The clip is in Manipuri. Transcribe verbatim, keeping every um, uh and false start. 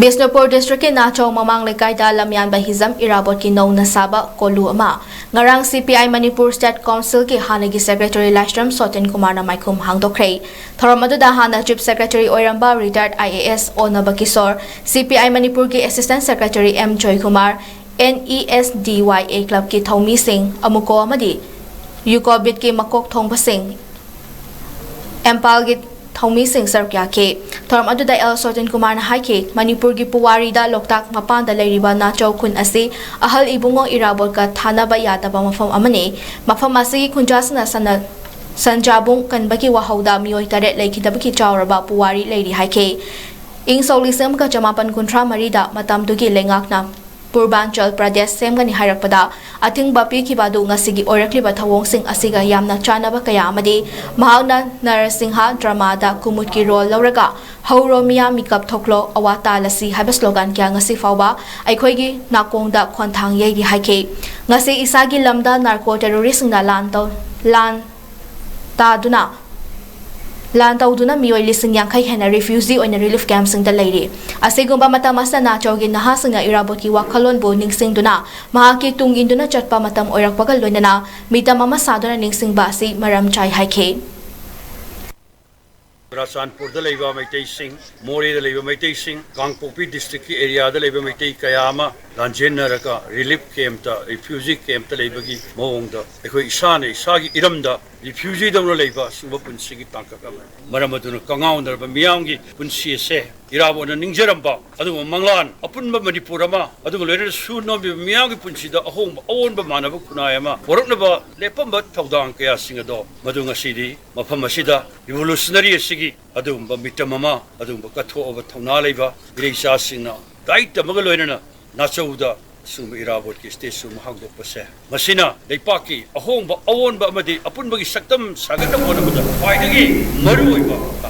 ꯕꯤꯁꯅꯨꯄꯨꯔ ꯗꯤꯁꯇ꯭ꯔꯤꯛꯀꯤ ꯅꯥꯆꯧ ꯃꯃꯥꯡ ꯂꯩꯀꯥꯏꯗ ꯂꯝꯌꯥꯟꯕ ꯍꯤꯖꯝ ꯏꯔꯥꯕꯣꯠꯀꯤ ꯅꯧꯅ ꯁꯥꯕ ꯀꯣꯂꯨ ꯑꯃ ꯉꯔꯥꯡ ꯁꯤ ꯄꯤ ꯑꯥꯏ ꯃꯅꯤꯄꯨꯔ ꯁ꯭ꯇꯦꯠ ꯀꯥꯎꯟꯁꯤꯜꯒꯤ ꯍꯥꯟꯅꯒꯤ ꯁꯦꯀ꯭ꯔꯦꯇꯔꯤ ꯂꯥꯏꯁ꯭ꯔꯝ ꯁꯣꯇꯤꯟ ꯀꯨꯃꯥꯔꯅ ꯃꯥꯏꯈꯨꯝ ꯍꯥꯡꯗꯣꯛꯈ꯭ꯔꯦ꯫ ꯊꯧꯔꯝ ꯑꯗꯨꯗ ꯍꯥꯟꯅ ꯆꯤꯐ ꯁꯦꯀ꯭ꯔꯦꯇꯔꯤ ꯑꯣꯏꯔꯝꯕ ꯔꯤꯇꯥꯌꯔꯗ ꯑꯥꯏ ꯑꯦ ꯑꯦꯁ ꯑꯣꯅꯕ ꯀꯤꯁꯣꯔ, ꯁꯤ ꯄꯤ ꯑꯥꯏ ꯃꯅꯤꯄꯨꯔꯒꯤ assistant secretary M Joykumar, N E S D Y A ꯀ꯭ꯂꯕꯀꯤ ꯊꯧꯃꯤꯁꯤꯡ, ꯑꯃꯨꯀꯣ ꯑꯃꯗꯤ ꯌꯨꯀꯣꯕꯤꯠꯀꯤ ꯃꯀꯣꯛ ꯊꯣꯡꯕꯁꯤꯡ, ꯑꯦꯝꯄꯥꯜꯒꯤ ꯊꯧꯃꯤꯁꯤꯡ ꯁꯔꯨꯛ ꯌꯥꯈꯤ꯫ ꯊꯧꯔꯝ ꯑꯗꯨꯗ ꯑꯦꯜ ꯁꯣꯇꯤꯟ ꯀꯨꯃꯥꯔꯅ ꯍꯥꯏꯈꯤ, ꯃꯅꯤꯄꯨꯔꯒꯤ ꯄꯨꯋꯥꯔꯤꯗ ꯂꯣꯛꯇꯥꯛ ꯃꯄꯥꯟꯗ ꯂꯩꯔꯤꯕ ꯅꯥꯆꯧ ꯈꯨꯟ ꯑꯁꯤ ꯑꯍꯜ ꯏꯕꯨꯡꯉꯣ ꯏꯔꯥꯕꯣꯠꯀ ꯊꯥꯅꯕ ꯌꯥꯗꯕ ꯃꯐꯝ ꯑꯃꯅꯤ꯫ ꯃꯐꯝ ꯑꯁꯤꯒꯤ ꯈꯨꯟꯖꯥꯁꯤꯡꯅ ꯁꯟꯅ-, ꯁꯟꯖꯥꯕꯨꯡ ꯀꯟꯕꯒꯤ ꯋꯥꯍꯧꯗ ꯃꯤꯑꯣꯏ ꯇꯔꯦꯠ ꯂꯩꯈꯤꯗꯕꯒꯤ ꯆꯥꯎꯔꯕ ꯄꯨꯋꯥꯔꯤ ꯂꯩꯔꯤ ꯍꯥꯏꯈꯤ꯫ ꯏꯪ ꯁꯣꯛ ꯂꯤꯁꯤꯡ ꯑꯃꯒ ꯆꯃꯥꯄꯟ ꯀꯨꯟꯊ꯭ꯔꯥ ꯃꯔꯤꯗ ꯃꯇꯝꯗꯨꯒꯤ ꯂꯩꯉꯥꯛꯅ ꯄꯨꯔꯕꯥꯟꯆꯜ ꯄ꯭ꯔꯗꯦꯁ ꯁꯦꯝꯒꯅꯤ ꯍꯥꯏꯔꯛꯄꯗ ꯑꯊꯤꯡꯕ ꯄꯤꯈꯤꯕ ꯑꯗꯨ ꯉꯁꯤꯒꯤ ꯑꯣꯏꯔꯛꯂꯤꯕ ꯊꯧꯑꯣꯡꯁꯤꯡ ꯑꯁꯤꯒ ꯌꯥꯝꯅ ꯆꯥꯟꯅꯕ ꯀꯌꯥ ꯑꯃꯗꯤ ꯃꯍꯥꯛꯅ ꯅꯔꯁꯤꯡꯍ ꯗ꯭ꯔꯃꯥꯗ ꯀꯨꯃꯨꯠꯀꯤ ꯔꯣꯜ ꯂꯧꯔꯒ "ꯍꯧꯔꯣ ꯃꯤꯌꯥ, ꯃꯤꯀꯞ ꯊꯣꯛꯂꯣ, ꯑꯋꯥ ꯇꯥꯜꯂꯁꯤ" ꯍꯥꯏꯕ ꯁ꯭ꯂꯣꯒꯥꯟ ꯀꯌꯥ ꯉꯁꯤ ꯐꯥꯎꯕ ꯑꯩꯈꯣꯏꯒꯤ ꯅꯥꯀꯣꯡꯗ ꯈꯣꯟꯊꯥꯡ ꯌꯩꯔꯤ ꯍꯥꯏꯈꯤ꯫ ꯉꯁꯤ ꯏꯁꯥꯒꯤ ꯂꯝꯗ ꯅꯥꯔꯀꯣ ꯇꯦꯔꯣꯔꯤꯁꯁꯤꯡꯅ ꯂꯥꯟ ꯇꯧ-, ꯂꯥꯟ ꯇꯥꯗꯨꯅ, ꯂꯥꯟ ꯇꯧꯗꯨꯅ ꯃꯤꯑꯣꯏ ꯂꯤꯁꯤꯡ ꯌꯥꯡꯈꯩ ꯍꯦꯟꯅ ꯔꯤꯐ꯭ꯌꯨꯖꯤ ꯑꯣꯏꯅ ꯔꯤꯂꯤꯐ ꯀꯦꯝꯞꯁꯤꯡꯗ ꯂꯩꯔꯤ꯫ ꯑꯁꯤꯒꯨꯝꯕ ꯃꯇꯝ ꯑꯁꯤꯗ ꯅꯥꯆꯧꯒꯤ ꯅꯍꯥꯁꯤꯡꯅ ꯏꯔꯥꯕꯣꯠꯀꯤ ꯋꯥꯈꯜꯂꯣꯟꯕꯨ ꯅꯤꯡꯁꯤꯡꯗꯨꯅ ꯃꯍꯥꯛꯀꯤ ꯇꯨꯡ ꯏꯟꯗꯨꯅ ꯆꯠꯄ ꯃꯇꯝ ꯑꯣꯏꯔꯛꯄꯒ ꯂꯣꯏꯅꯅ ꯃꯤꯇꯝ ꯑꯃ ꯁꯥꯗꯨꯅ ꯅꯤꯡꯁꯤꯡꯕ ꯑꯁꯤ ꯃꯔꯝ ꯆꯥꯏ ꯍꯥꯏꯈꯤ꯫ ꯆꯨꯔꯥꯆꯥꯟꯄꯨꯔꯗ ꯂꯩꯕ ꯃꯩꯇꯩꯁꯤꯡ, ꯃꯣꯔꯦꯗ ꯂꯩꯕ ꯃꯩꯇꯩꯁꯤꯡ, ꯀꯥꯡꯄꯣꯛꯄꯤ ꯗꯤꯁꯇ꯭ꯔꯤꯛꯀꯤ ꯑꯦꯔꯤꯌꯥꯗ ꯂꯩꯕ ꯃꯩꯇꯩ ꯀꯌꯥ ꯑꯃ ꯂꯥꯟꯖꯦꯟꯅꯔꯒ ꯔꯤꯂꯤꯐ ꯀꯦꯝꯞꯇ, ꯔꯤꯐ꯭ꯌꯨꯖꯤ ꯀꯦꯝꯞꯇ ꯂꯩꯕꯒꯤ ꯃꯑꯣꯡꯗ ꯑꯩꯈꯣꯏ ꯏꯁꯥꯅ ꯏꯁꯥꯒꯤ ꯏꯔꯝꯗ ꯔꯤꯐ꯭ꯌꯨꯖꯤꯗꯧꯅ ꯂꯩꯕ ꯑꯁꯤꯒꯨꯝꯕ ꯄꯨꯟꯁꯤꯒꯤ ꯇꯥꯡꯀꯛ ꯑꯃꯅꯤ꯫ ꯃꯔꯝ ꯑꯗꯨꯅ ꯀꯉꯥꯎꯅꯔꯕ ꯃꯤꯌꯥꯝꯒꯤ ꯄꯨꯟꯁꯤ ꯑꯁꯦ ꯏꯔꯥꯕꯣꯠꯅ ꯅꯤꯡꯖꯔꯝꯕ ꯑꯗꯨꯒꯨꯝꯕ ꯃꯪꯂꯥꯟ ꯑꯄꯨꯟꯕ ꯃꯅꯤꯄꯨꯔ ꯑꯃ, ꯑꯗꯨꯒ ꯂꯣꯏꯅꯅ ꯁꯨ ꯅꯣꯝꯂꯤꯕ ꯃꯤꯌꯥꯝꯒꯤ ꯄꯨꯟꯁꯤꯗ ꯑꯍꯣꯡꯕ ꯑꯑꯣꯟꯕ ꯃꯥꯟꯅꯕ ꯈꯨꯟꯅꯥꯏ ꯑꯃ ꯄꯣꯔꯛꯅꯕ ꯂꯦꯞꯄꯝꯕ ꯊꯧꯗꯥꯡ ꯀꯌꯥꯁꯤꯡ ꯑꯗꯣ ꯃꯗꯨ ꯉꯁꯤꯗꯤ ꯃꯐꯝ ꯑꯁꯤꯗ ꯔꯤꯚꯣꯂꯨꯁꯅꯔꯤ ꯑꯁꯤꯒꯤ ꯑꯗꯨꯒꯨꯝꯕ ꯃꯤꯇꯝ ꯑꯃ, ꯑꯗꯨꯒꯨꯝꯕ ꯀꯠꯊꯣꯛꯑꯕ ꯊꯧꯅꯥ ꯂꯩꯕ ꯏꯔꯩꯆꯥꯁꯤꯡꯅ ꯒꯥꯏꯗ ꯇꯝꯃꯒ ꯂꯣꯏꯅꯅ ꯅꯥꯆꯧꯗ ꯑꯁꯤꯒꯨꯝꯕ ꯏꯔꯥꯕꯣꯠꯀꯤ ꯁ꯭ꯇꯦꯆꯨ ꯑꯃ ꯍꯥꯡꯗꯣꯛꯄꯁꯦ, ꯃꯁꯤꯅ ꯂꯩꯄꯥꯛꯀꯤ ꯑꯍꯣꯡꯕ ꯑꯑꯣꯟꯕ ꯑꯃꯗꯤ ꯑꯄꯨꯟꯕꯒꯤ ꯁꯛꯇꯝ ꯁꯥꯒꯠꯅꯕ ꯍꯣꯠꯅꯕꯗ ꯈ꯭ꯋꯥꯏꯗꯒꯤ ꯃꯔꯨꯑꯣꯏꯕ ꯊꯥꯛ